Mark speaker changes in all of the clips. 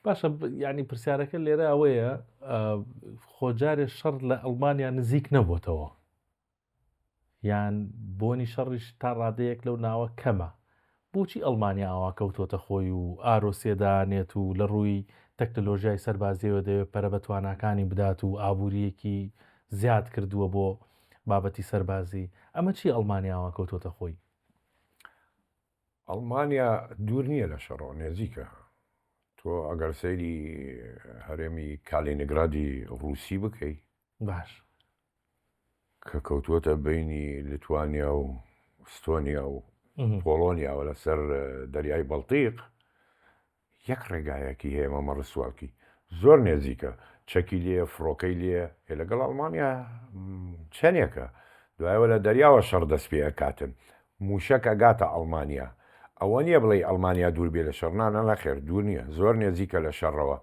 Speaker 1: باشە یانی پرسیارەکە لێرە ئەوەیە خۆ جارێ شەڕ لە ئەڵمانیا نزیک نەبووتەوە یان بۆنی شەڕیش تا ڕادەیەک لەو ناوە کەمە بۆچی ئەڵمانیا ئاوا کەوتۆتە خۆی و ئارۆسیە دانێت و لە ڕووی تەکنەلۆژیای سەربازیەوە دەوێت پەرە بە تواناکانی بدات و ئابووریەکی زیاد کردووە بۆ بابەتی سەربازی ئەمە چی ئەڵمانیا ئاوا کەوتۆتە خۆی؟
Speaker 2: ئەڵمانیا دوور نییە لە شەڕەوە نێزیکە. تۆ ئەگەر سەیری هەرێمی کالینگرادی ڕووسی بکەی
Speaker 1: باش
Speaker 2: کە کەوتووەتە بینی لیتوانیا و ئستۆنیا و پۆڵۆنیاوە لەسەر دەریای بەڵتیق یەک ڕێگایەکی هەیە مەمەڕ سواکی زۆر نێزیکە چەکی لێیە فڕۆکەی لێیە ئێ لەگەڵ ئەڵمانیا چەنێکە دوایەوە لە دەریاوە شەڕ دەست پێ ئەکاتن موشەک ئەگاتە ئەڵمانیا ئەوە نییە بڵێی ئەڵمانیا دوور بێ لە شەڕ نا نا نەخێر دوور نییە زۆر نێزیکە لە شەڕەوە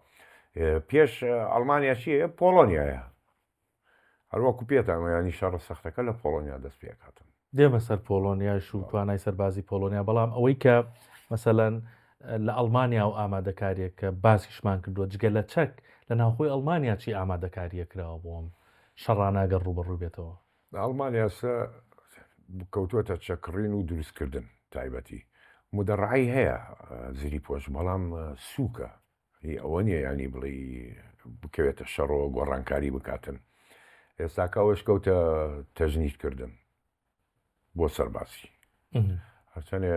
Speaker 2: پێش ئەڵمانیا چییە پۆڵۆنیایە هەروەکو پێتان ینی شەڕە سەختەکە لە پۆڵۆنیا دەست پێکاتن.
Speaker 1: دێمە سەر پۆڵۆنیاش و توانای سەربازی پۆڵۆنیا بەڵام ئەوەی کە مەسەلەن لە ئەڵمانیا و ئامادەکاریەک کە باسیشمان کردووە جگە لە چەک لە ناوخۆی ئەڵمانیا چی ئامادەکاریە کراوە بۆ ئەم شەڕانە گەر ڕووبەڕوو بێتەوە؟
Speaker 2: لە ئەڵمانیا سە کەوتووەتە چەککڕین و دروستکردن تایبەتی مودەڕعەی هەیە زری پۆش بەڵام سووکە هی ئەوە نیە یانی بڵێی بکەوێتە شەڕەوە گۆڕانکاری بکاتن ئێستاکە ئەوەش کەوتە تەژنید کردن بۆ سەربازی هەرچەنێ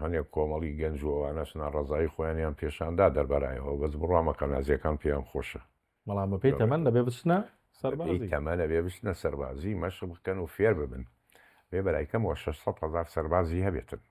Speaker 2: هەنێک کۆمەڵی گەنج و ئەوانەش ناڕەزایی خۆیانیان پێشاندا دەربەرایەوە بەس بڕوامەکە نازیەکان پێیان خۆشە
Speaker 1: بەڵام بەپێی تەمەن دەبێ بچنە سەربازی
Speaker 2: تەمەنە بێ بچنە سەربازی مەشق بکەن و فێر ببن بێ بەلای کەمەوە 600 هەزار سەربازی هەبێتن.